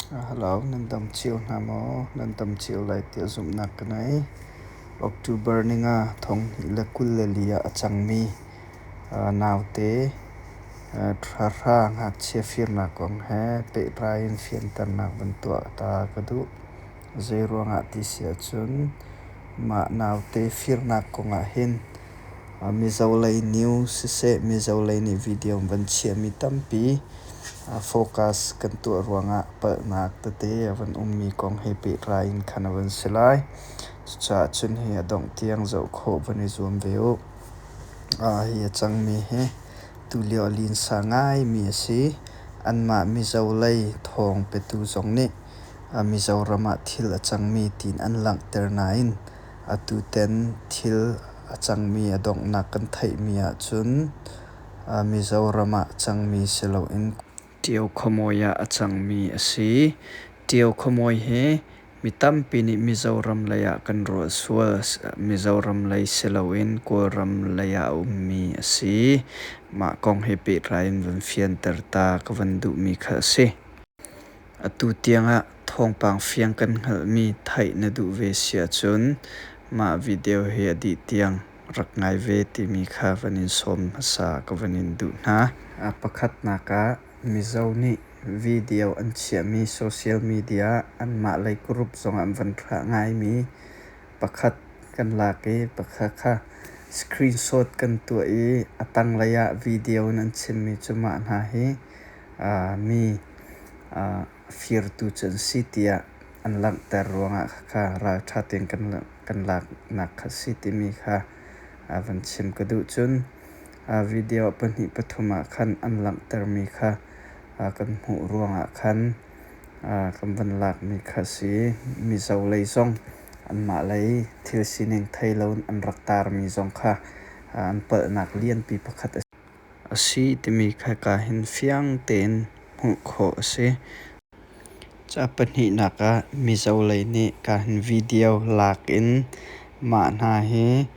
Hello, nan dam cio hna maw? Nan dam cio lai tiah zumhnak ka ngei. October ninga 2024 ah a cangmi naute ṭhahra ngakchia firnak kong he pehtlai in fianternak van tuah ta ka duh. Zeiruangah ti si ahcun mah naute firnak kongah hin Mizo lei news siseh, Mizo lei nih video an van chiahmi tampi focus kan tuah ruangah palhnak tete a van ummi kong he pehtlai in khan a van si lai. Cucaah cun hi a dongh tiang zoh khawh van i zuam ve u. Hi a cangmi hi tulio a linsa ngaimi a si. Anmah Mizo lei thawng petu zong nih Mizoram ah thil a cangmi tiin an langhter nain atutan thil a cangmi a donghnak kan theihmi ahcun Mizoram ah cangmi si loin Ṭio khuamawi ah a cangmi a si. Ṭio khuamawi hi mi tampi nih Mizoram lei ah kan ruah sual. Mizoram lei si loin Kawlram lei ah a ummi a si. Mah kong he pehtlai in van fianter ta ka van duhmi kha a si. Atu tiangah thawngpang fiang kan hngalhmi theih na duh ve si ahcun mah video hi a dih tiang rak ngai ve timi kha van in sawm hmasa ka van in duh hna. A pakhatnak ah Mizo nih video an chiahmi social media anmah lei group zongah an van thlah ngaimi pakhat kan lak i pakhat kha screenshot kan tuah i a tanglei ah video in an chimmi cu mah hna hi mi firtu cu an si tiah an langhter ruangah khakha ralṭha tein kan laknak kha si timi kha van chim ka duh. Cun video pahnih pathum ah khan an langhtermi kha kan hmuh ruangah khan kan van lakmi kha si. Mizo lei zong anmah lei thil sining thei loin an rak tarmi zong kha an palhnak lianpi pakhat a si timi kha ka hin fiang tein hmuh khawh a si. Ca pahnihnak ah Mizo lei nih ka hin video lak in mah hna hi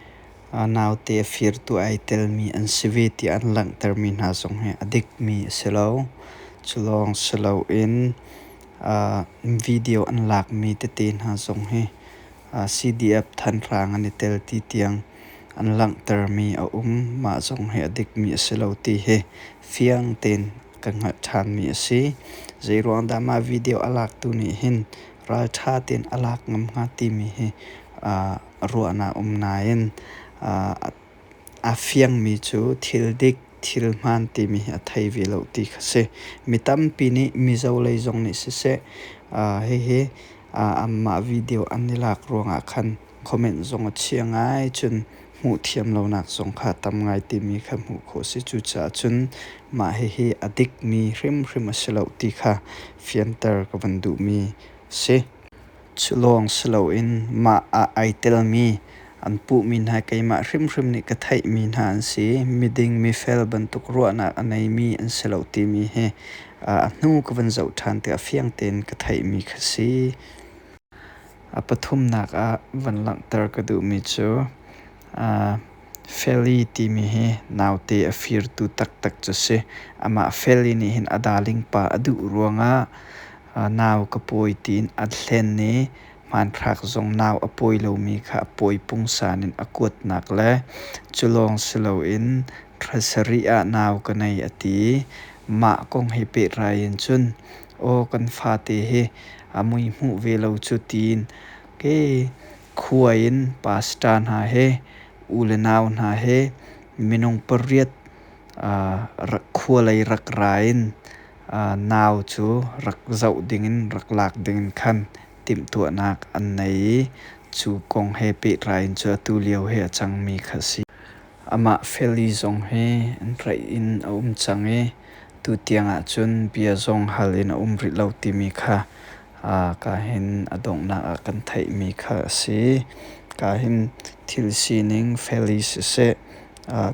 naute a firtu ai telmi an si ve tiah an langhtermi hna zong hi a dikmi a si lo. Cu lawng si loin video an lakmi tete hna zong hi CDF Thanhrang an i tel ti tiang an langhtermi a um. Mah zong hi a dikmi a si lo ti hi fiang tein ka hngalh ṭhanmi a si. Zeiruang dah mah video a laktu nih hin ralṭha tein a lak ngam hnga timi hi ruahnak um nain a fiangmi cu thil dik, thil hmaan timi hi a thei ve lo ti kha si. Mi tampi nih Mizo lei zong nih siseh, hihi anmah video an i lak ruangah khan comment zong a chia ngai, cun hmuh thiam lonak zong kha tam ngai timi kha hmuh khawh a si. Cucaah cun mah hihi a dikmi hrimhrim a si lo ti kha fianter ka van duhmi a si. Cu lawng si loin mah ah ai telmi an puhmi hna keimah hrimhrim nih ka theihmi hna an si. Miding mifel bantuk ruahnak a neimi an si lo timi hi a hnu ka van zoh ṭhan tikah fiang tein ka theihmi kha si. A pathumnak ah van langhter ka duhmi cu Feli timi hi naute a firtu taktak cu si. Amah Feli nih hin a darling pa a duh ruangah nau ka pawi tiin a hlen i hmanthlak zong nau a pawi lomi kha a pawi pungsan in a kuatnak le cu lawng si loin thla sarih ah nau ka nei a ti. Mah kong he pehtlai in cun aw kan fate hi a mui hmuh ve lo cu tiin ke khua in pastor hna he u le nau hna he minung pariat khua lei rak ra in nau cu rak zoh dingin rak lak dingin khan timhtuahnak an nei i cu kong he pehtlai in cu atu lio hi a cangmi kha a si. Amah Feli zong hi an tlaih in a um cang i tutiang ahcun bia zong hal in a um rih lo timi kha ka hin a donghnak ah kan theihmi kha a si. Ka hin thil sining Feli siseh,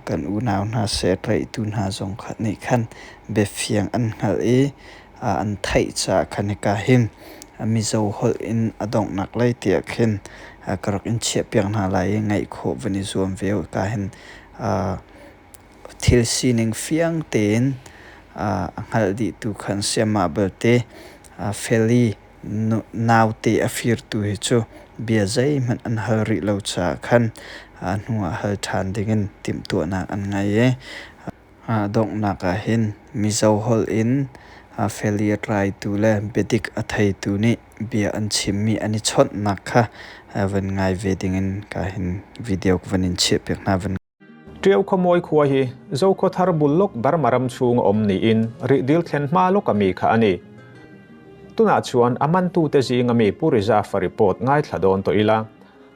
kan unau hna seh, tlaihtu hna zong nih khan biafiang an hngalh i an theih caah khan hika hin Mizo holh in a donghnak lei tiah khin ka rak in chiahpiak hna lai i ngaih khawh van i zuam ve u. Hika hin thil sining fiang tein a hngalh dihtu kha an si. Amah belte Feli naute a firtu hi cu bia zeihmanh an hal rih lo caah khan hnu ah hal ṭhan dingin timhtuahnak an ngei i donghnak ah hin Mizo holh in Feli a tlaitu le biadik a theitu nih bia an chimmi an i chawnhnak kha van ngai ve dingin ka hin video ka van in chiahpiak hna. Van Ṭio khuamawi khua hi Zokhawthar bul lawk Burma ram chung a um niin rihdil thlen hma lawk a mi kha a ni. Tunah chuan a mantute zing a mi Pu Reserve report ngaithla dawn tawh ila,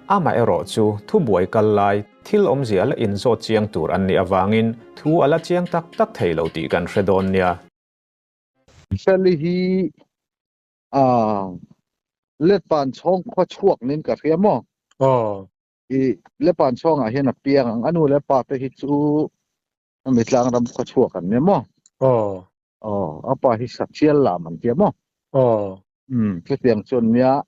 amaherawh chu thubuai kal lai thil awmzia la inzawt chiang tur an nih avangin thu a la chiang tak tak thei lo tih kan hre dawn nia. Feli hi letpan chawng khua chuak nin ka hria maw? Aw. I lepan chawng ah hian a piang ang. Anu le pa te hi chu mitlang ram khua chuak an ni maw? Aw. Aw, apa hi sachial lam an tia maw? Aw. Chutiang chuan nia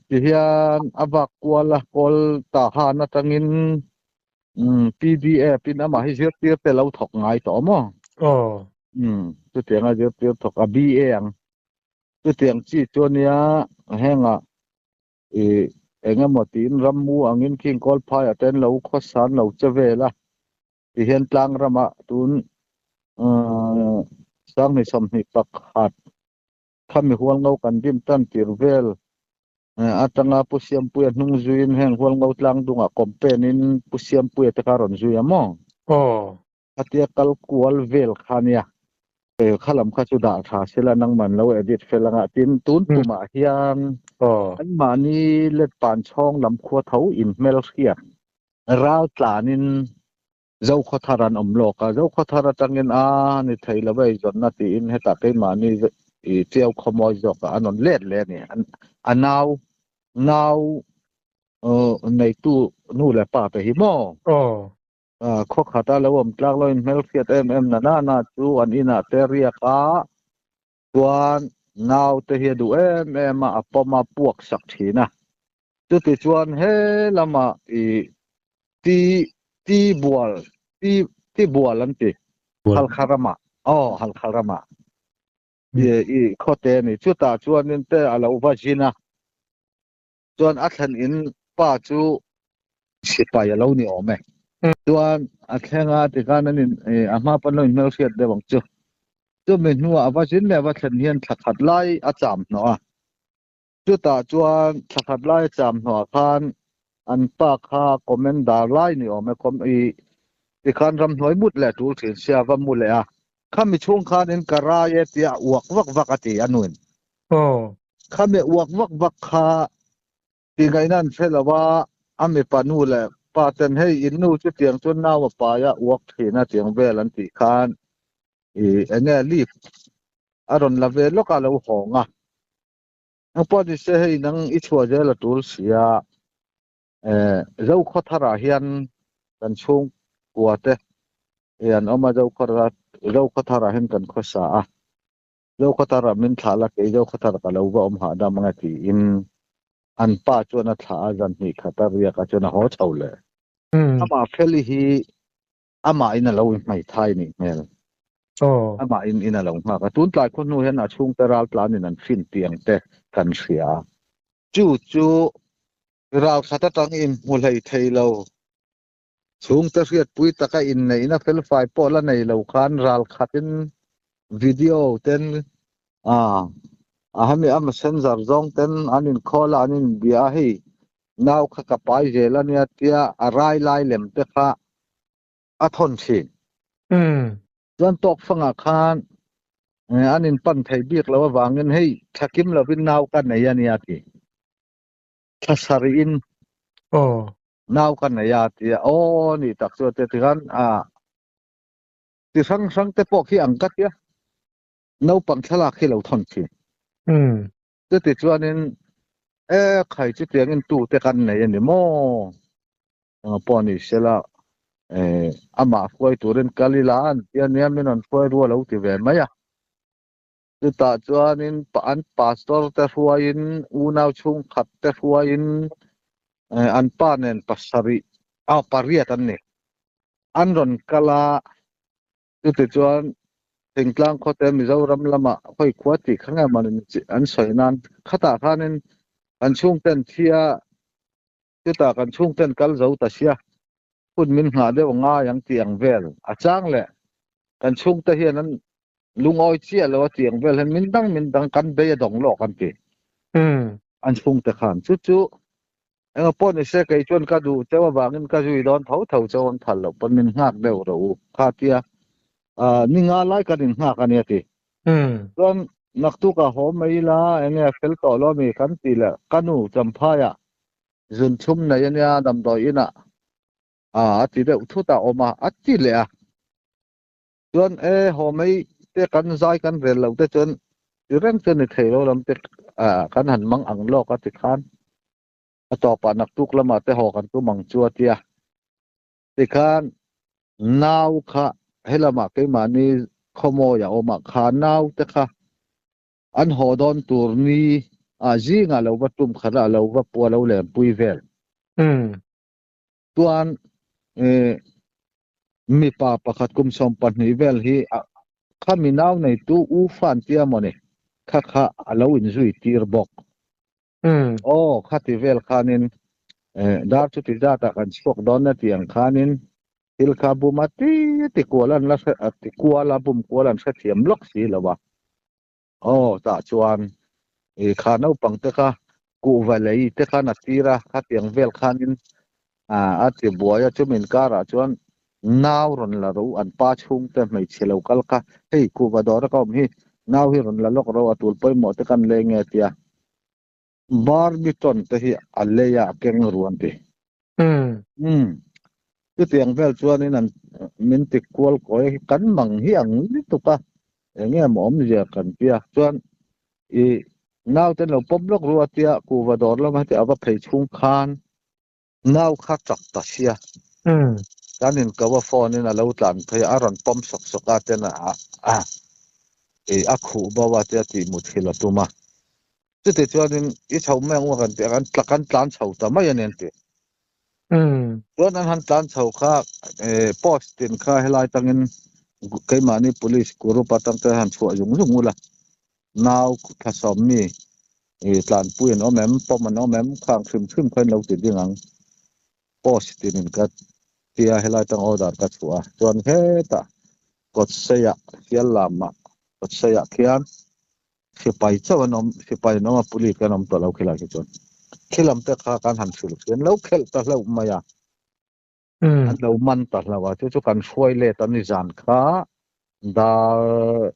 Tihian a vak kual a, kawl tahan atangin PDF in amah hi zirtir te lo thawk ngai tawh maw? Aw. Chutiang a zirtir thawk a BA ang. Chutiang chi chu ania hengah i engemaw tiin rammu angin khing kawlphai ah ten lo khawsan lo che vel a. Tihian tlang ramah tun sanghnih 21 Khami hualngo kan dim tan tir vel atanga Pu Siampuia hnung zuiin heng hualngo tlang dungah campaign in Pu Siampuia te kha a rawn zui a maw? Aw. Khatia kal kual vel kha nia. Kha lam kha chu dah tha sela nangman lo edit fel anga tin tun tumah hian anmahni letpan chhawng lam khua tho in hmelhriat ral tlanin Zokhawthar an awm lawk a, Zokhawthar atangin a ni thei lo ei zawnna tiin hetah keimahni i Tiau khawmawi zawkah an rawn let leh a ni. A nau, nau neitu nu leh pa te hi maw? Aw. Khaw khata lo awm tlak loin hmelhriat em em na na na chu an inah te riak a, chuan nau te hi a duh em em a, a pawm a puak sak thin a. Chutichuan he lamah i ti ti bual ti ti bual an ti Halkha ramah aw Halkha ramah i i khawte a ni. Chutah chuanin te a lo va zin a, chuan a thlen in pa chu sipai a lo ni awm e. Chuan a thleng a tikhan an in a hma pawn lo inhmelhriat deuh ang chu. Chumi hnuah a va zin leh a va thlen hian thla khat lai a cham hnawh a. Chutah chuan thla khat lai a cham hnuah khan an pa kha commander lai ni awm e, com i tikhan ramhnuai mut leh tul thin sia va mu leh a. Khami chhung khan in ka rai e tia uak vak vak a ti a nuin. Aw. Khami uak vak vak kha ti ngaihna an hre lo a, a mipa nu leh pa ten hei in nu chu tiang chuan nau a pai a uak thin a tiang vel an tih khan i enge leave a rawn la ve lawk a lo hawng a. Nang pawh ni se hei nang i chhuah zel a tul sia eh Zokhawthar ah hian kan chhungkua te i an awm a Zokhawthar Zokhawthar ah hian kan khawsa a Zokhawthar ah min thlah la kei Zokhawthar ka lo va awm hahdam ange tiin an pa chuan a thlah a zan hnih khat a riak a chuan a haw chho leh. Amah Feli hi amah in a lo inhmaithai nih hmel. Aw. Amah in in a lo nghak a. Tun tlai khaw hnu hian a chhungte ral tlan in an fin tiang te kan hria a. Chu chu ral khat atang in hmu hlei thei lo. Chhungte hriatpui taka inneihna felfai pawh la nei lo khan ral khat in video ten a a hemi a messenger zawng ten an inkhawla an inbia a hei Nau kha ka pai zel a nia tia a rai lai lem te kha a thawn thin. Chuan tawk fangah khan an in pan thei bik lo avangin hei thla kim lovin nau ka nei a nia ti. Thla sarih in nau ka nei a tia aw ni tak chu a tia tikhan a ti hrang hrang te pawh khi ang ka tia naupang thlalak khi lo thawn thin. Chuti chuanin, E khai chutiangin tute kan nei a ni maw? Engah pawh ni sela, e, amah hruai turin kal ila an ti a nia, min rawn hruai rual lo ti ve mai a. Chutah chuanin an pastor te hruaiin, unau chhungkhat te hruaiin, e, an pa nen pasarih, ah pariat an ni. An rawn kal a, chutichuan Thingtlang khuate Mizoram lamah hoi khua ti kha nge man an soi nan khatah khanin kan chungten thia chuta kan chungten kal zo ta sia hun min ngah deuh ngai ang ti ang vel a chang le kan chungte hian an lungawi chiah lo a ti ang vel hian min dang min dang kan bei a dong lawk an ti an chungte khan chu chu Enga pawh ni se kei chuan ka duh cheu avangin ka zui dawn tho tho cheu an phal loh pawn min nghak deuh rawh u kha tia ni nga lai kan in nghak a nia ti. Chuan naktukah haw mai ila enge a fel tawh lo ami kan ti leh ka nu Champhaiah zun chhum nei ania damdawi inah a ti deuh thut a awm a a ti leh a. Chuan e haw mai te kan zai kan rel loh te chuan ti reng chu a ni thei lo lam te kan han mang ang lawk a ti khan a tawpah naktuk lamah te haw kan tum ang chu a tia. Tikhan nau kha helamah keimahni khawmawi a awm a, kha nau te kha an haw dawn tur ni ah zingah lo va tum khat a, lo va pua lo lenpui vel. Chuan mipa pakhat kum 12 vel hi khami nau neitu U Fan tia mawni kha kha a lo inzui tir bawk. Aw khati vel khanin dar chuti zatah kan chhuak dawn na tih ang khanin thil kha bum a ti ti kual an la hre ti kual a bum kual an hrethiam lawk si lo a. Aw tah chuan i kha naupang te kha kuhva lei te khan a tir a khatiang vel khanin a ti buai a chumi inkarah chuan nau rawn la ro an pa chhungte hmeichhe lo kal kha hei kuhva dawr a ka awm hi nau hi rawn la lawk ro a tul pawimawh te kan leng nge tia Barbie tawn te hi a lei a keng ruan ti. Umm. Chutiang vel chuanin an min ti kual kawi kan mang hi ang lutuk a, eng nge maw awmzia kan tia chuan i naute lo pawm lawk ru a tia kuhva dawr lama heti a va phei chhung khan nau kha chak ta sia. Kan inko a phone in a lo tlan phei a, a rawn pawm sawk sawk a ten a i a khuh bo a tia tih muthilh a tum a. Chuti chuanin i chho mai ang u a kan tih a, kan kan tlan chho ta mai a ni an ti. Chuan an han tlan chho kha post tin kha helai tangin keimahni police group atang te han chhuah zung zung ula nau thlasawm mi tlanpui an awm em, pawm an awm em khang hrim hrim kha in lo ti ding ang. Post tin in ka tia helai tang order ka chhuah a, chuan hetah kawtseiah Siallamah kawtseiah khian Sipai chauh an awm, sipai an awm a, police an awm tawh lo khilai khi chuan. Khilam te kha kan han hrilh khi an lo khelh ta hlauh mai a, an lo man ta hlauh a, chu chu kan hruai let a ni zan kha dar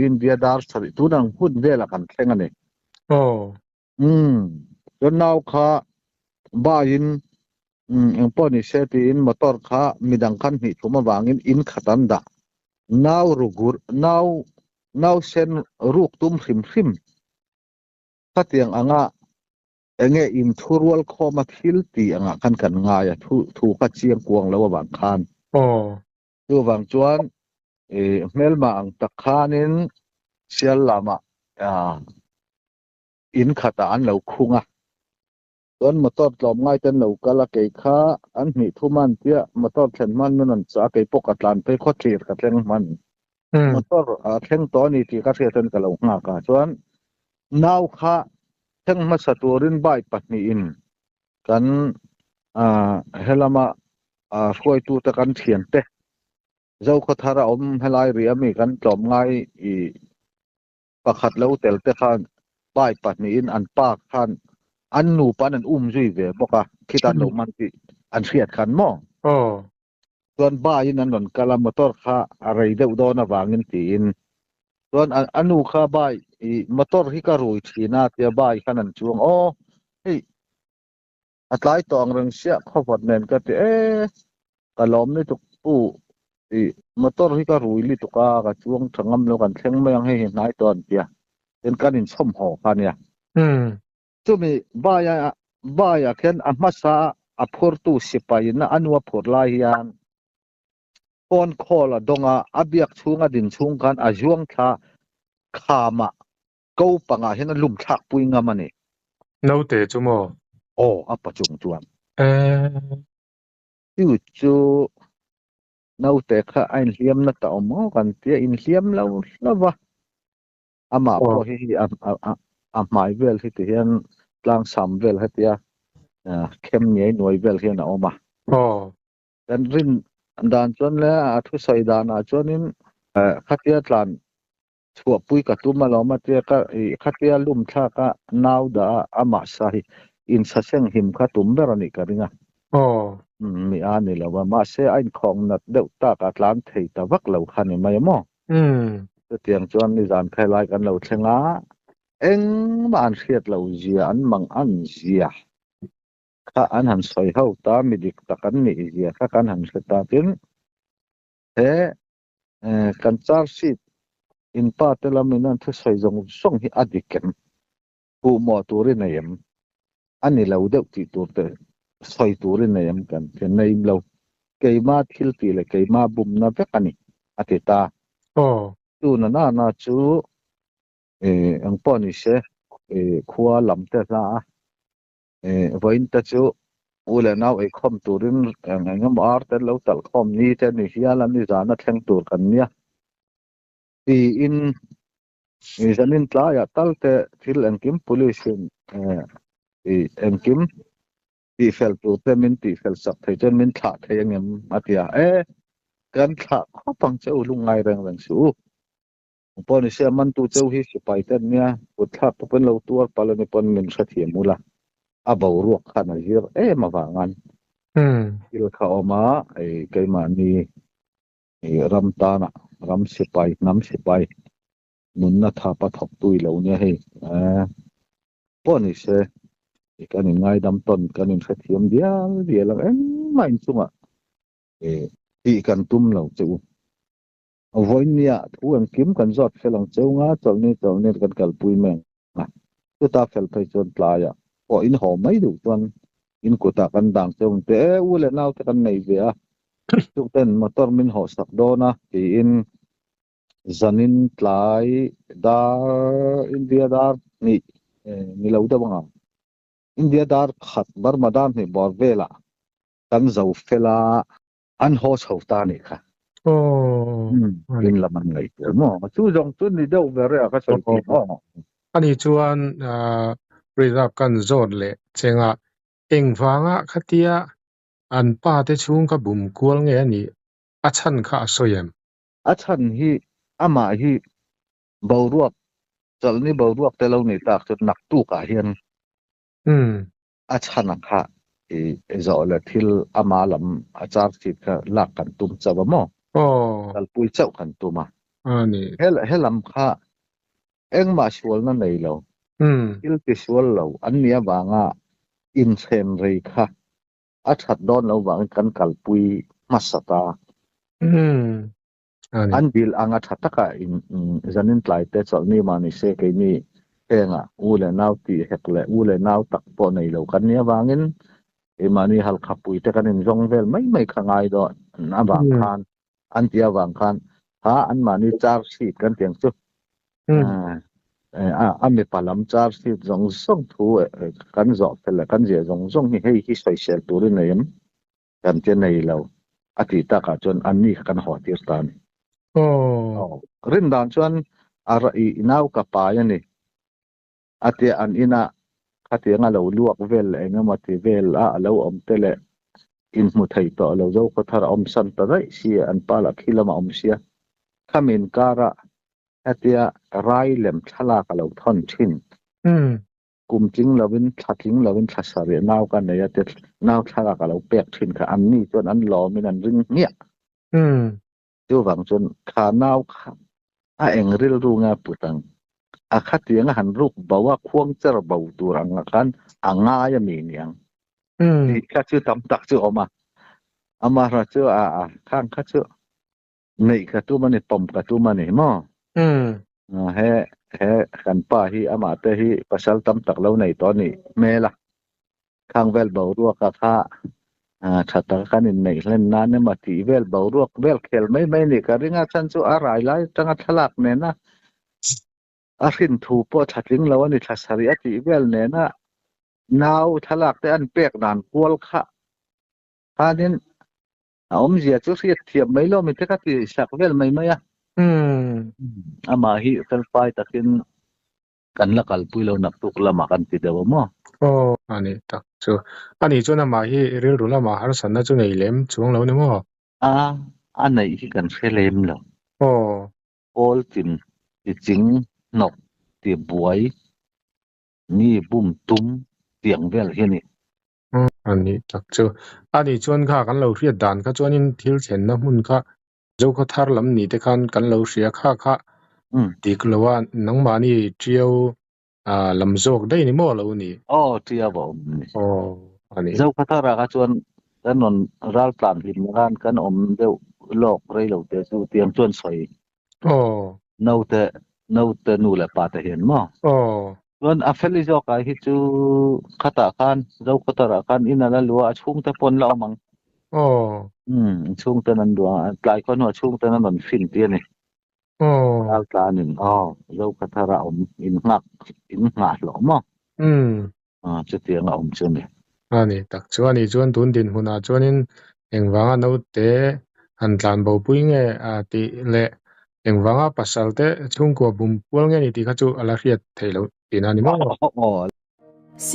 India dar sarih tun ang hun velah kan thleng a ni. Umm chuan nau kha baiin umm engpawh ni se tiin motor kha midang khan hnih thum avangin in khat an dah. Nau rugur nau nau sen ruk tum hrim hrim khatiang anga enge in thurual khawma thil ti angah khan kan ngai a thu thu kha chiang kuang lo avang khan. Chuvang chuan i hmelma ang tak khanin sial lamah in khatah an lo khung a. Chuan motor tlawm ngai te an lo kal a, kei kha an hnih thum a an tia, motor thlen hman min rawn chah a, kei pawh ka tlan phei khaw thlir ka thleng hman. Motor a thleng tawh a ni tih ka hriat chuan ka lo nghak a, chuan nau kha thleng hmasa turin bike pahnihin kan helama hruaitute kan thiante Zokhawthar a awm helai rih ami kan tlawm ngai i pakhat lo tel te khan bike pahnihin an pa khan an nupa an um zui ve bawk a, khita an lo man tih an hriat khan maw? Chuan baiin an rawn kal a, motor kha a rei deuh dawn avangin tiin chuan a nu kha bai i motor hi ka rui thin a tia bai khan an chuang aw hei A tlai tawh ang reng siah khawvawt nen ka ti e, ka lawm lutuk pu i motor hi ka rui lutuk a, ka chuang tha ngam lo kan thleng mai ang hei hi hnai tawh an tia, tin kan inchhawm haw kha ania. Chumi baia baia khian a hmasa a phurtu sipai in a nu a phur lai hian phone call a dawng a, a biak chhung a din chhung khan a zuang thla khamah ko pangah hian a lum thlak pui ngam a ni. Naute chu maw? Aw, a pa chung chuan. Chu chu Naute kha a inhliam na ta awm maw kan tia inhliam lo hlauh a. Amah pawh hi a a hmai vel hi ti hian tlangsam vel hetia khem ngiai nuai vel hian a awm a. Kan rin dan chuan le a thusawi danah chuanin khatia tlan chhuahpui ka tum alawm a tia ka khatia lum thlak a nau dah a amah sa hi insaseng him kha tum ber a nih ka ring a. Mi a ni lo a mahse a inkhawng nat deuh tak a tlan thei ta vak lo kha ni mai maw. Chutiang chuan nizan khai lai kan lo thleng a engmah an hriat lo zia an mang an zia kha an han sawi ho ta mi dik tak an nih zia kha kan han hre ta tin he kan charge sheet in pa te lamin an thusawi zawng zawng hi a dik em? Puh mawh turin nei em? A ni lo deuh tih tur te sawi turin nei em kan ti nei lo. Keima thil tih leh keima bumna vek a ni a ti ta. Tuna nana chu eng pawh ni se khua lam te hla a Vawiin te chu u leh nau eikhawm turin eng eng emaw ar te an lo talh khawm ni te a ni hial a, nizan a thleng tur kan nia tiin zanin tlaiah tal te thil engkim police in engkim tihfel tur te min tihfel sak thei chuan min thlah thei angem a ti a, e kan thlah khawp ang che u lungngai reng reng suh u. Pawh ni se a mantu cheu hi sipai te an nia, kut thlak te pawhin lo tuar palh a ni pawn min hrethiam ula, a boruak khan a zir em avangan thil kha a awm a, hei keimahni ram tana ram sipai, hnam sipai nunna thapa thawktu i lo nia hei pawh ni se kan inngaidam tawn kan inhrethiam dial dial ang engmah inchungah tih kan tum lo che u. Vawinia thu engkim kan zawt fel ang cheu nga, chawlhni chawlhni kan kalpui mai ang a. Chuta fel phei chuan tlaiah pawh in haw mai duh chuan in kutah kan dang cheu ang teh e, u leh naute kan nei ve a, chukten motor min hawh sak dawn a tiin zanin tlai dar India dar hnih ni lo deuh ang ang India dar khat Burma dar hnih bawr velah kan zo fel a. An haw chho ta nih kha. In lam an ngaihtuah maw? Chu zawng chu ni deuh ber e a ka sawi tih maw? Ani chuan reserve kan zawt leh chengah engvanga khatia an pa te chhung kha bum kual nge a nih? A chhan kha a sawi em? A chhan hi amah hi boruak chawlhni boruak te lo nih tak chu naktukah hian A chhan a kha i zawh leh thil ama lam a charge sheet kha lak kan tum chauh a maw? Kalpui chauh kan tum a. He lam kha engmah sualna nei lo, thil tisual lo an nih avanga inchhen rei kha a that dawn lo vangin kan kalpui hmasa ta. An dil anga tha taka in zanin tlai te chawlhni mah ni se keini hengah u leh nau tih hek leh u leh nau tak pawh nei lo kan nih avangin keimahni halkhapui te kan inzawng vel mai mai kha ngai dawn avang khan an tih avang khan kha anmahni charge sheet kan tih ang chu a mipa lam charge sheet zawng zawng thu kan zawh fel leh kan ziah zawng zawng hi hei hi sawisel turin a awm. Kan che nei lo a tih takah chuan anni kha kan haw tir ta a ni. Aw. Rin dan chuan a ra i nau ka pai a ni. A tia an inah khatiang a lo luak vel leh eng emaw ti vel a a lo awm te leh inhmu thei tawh lo zo khaw thar a awm san ta daih si an pa lah khi lamah a awm sia. Khami inkara hetia rai lem thlalak a lo thawn thin. Kum tling lovin, thla tling lovin thla sarih nau ka nei a ti, nau thlalak a lo pek thin kha an ni chuan an lawmin an ring hmiah. Chuvang chuan kha nau kha a eng rilru nge a put ang? A khatiang a han ruk bo a, khuang cher bo tur ang ah khan a ngai a mi niang tih kha chu tam tak chu a awm a. Amaherawhchu chu a khang kha chu neih ka tum a ni, pawm ka tum a ni maw? He he kan pa hi amah te hi pasal tam tak lo nei tawh a nih hmel a, khang vel boruak a kha tha taka kan inneih hlen nan emaw tih vel boruak vel khel mai mai a nih ka ring a, chhan chu a rai lai atanga thlalak nena a hrin thu pawh tha tling lo a ni thla sarih a tih vel nena nau thlalak te an pek dan kual kha khanin. A awmzia chu hriat thiam mai lo mi te ka ti sak vel mai mai a. Amah hi felfai takin kan la kalpui lo naktuk lamah kan ti deuh a maw? Aw, ani tak chu. Ani chuan amah hi rilru lamah harsatna chu nei lem chuang lo ni maw? A, a neih hi kan hre lem lo. Aw. Pawl tin ti ching hnawk ti buai mi bum tum tiang vel hi a ni. A nih tak chu. A nih chuan kha kan lo hriat dan kha chuanin thil thlenna hmun kha Zokhawthar lam ni te khan kan lo hria kha kha dik lo a, nangmahni Ṭiau lam zawk daih ni maw lo ni? Aw, Ṭiau a awm ni. Aw, a ni. Zokhawthar ah kha chuan kan rawn ral tlan hlim khan kan awm deuh lawk rei lo te chu tiang chuan sawi. Aw. Naute, naute nu leh pa te hian maw? Aw. Chuan a feli zawk ah hi chu khatah khan Zokhawthar ah khan in a la luah a, chhungte pawh an la awm ang. Aw. Umm, chhungten an duh a, tlai khaw hnuah chhungten an rawn fin tir a ni. Aw. Ral tlanin aw, Zokhawthar ah awm in nghak, in nghah hlawh maw? Umm. Ah, chutiang a awm chu a ni. A ni tak chu a ni chuan tun dinhmunah chuanin engvanga naute han tlan bo pui nge a tih leh engvanga pasal te chhungkua bum kual nge ni tih kha chu a la hriat theih loh tihna a ni maw? Aw.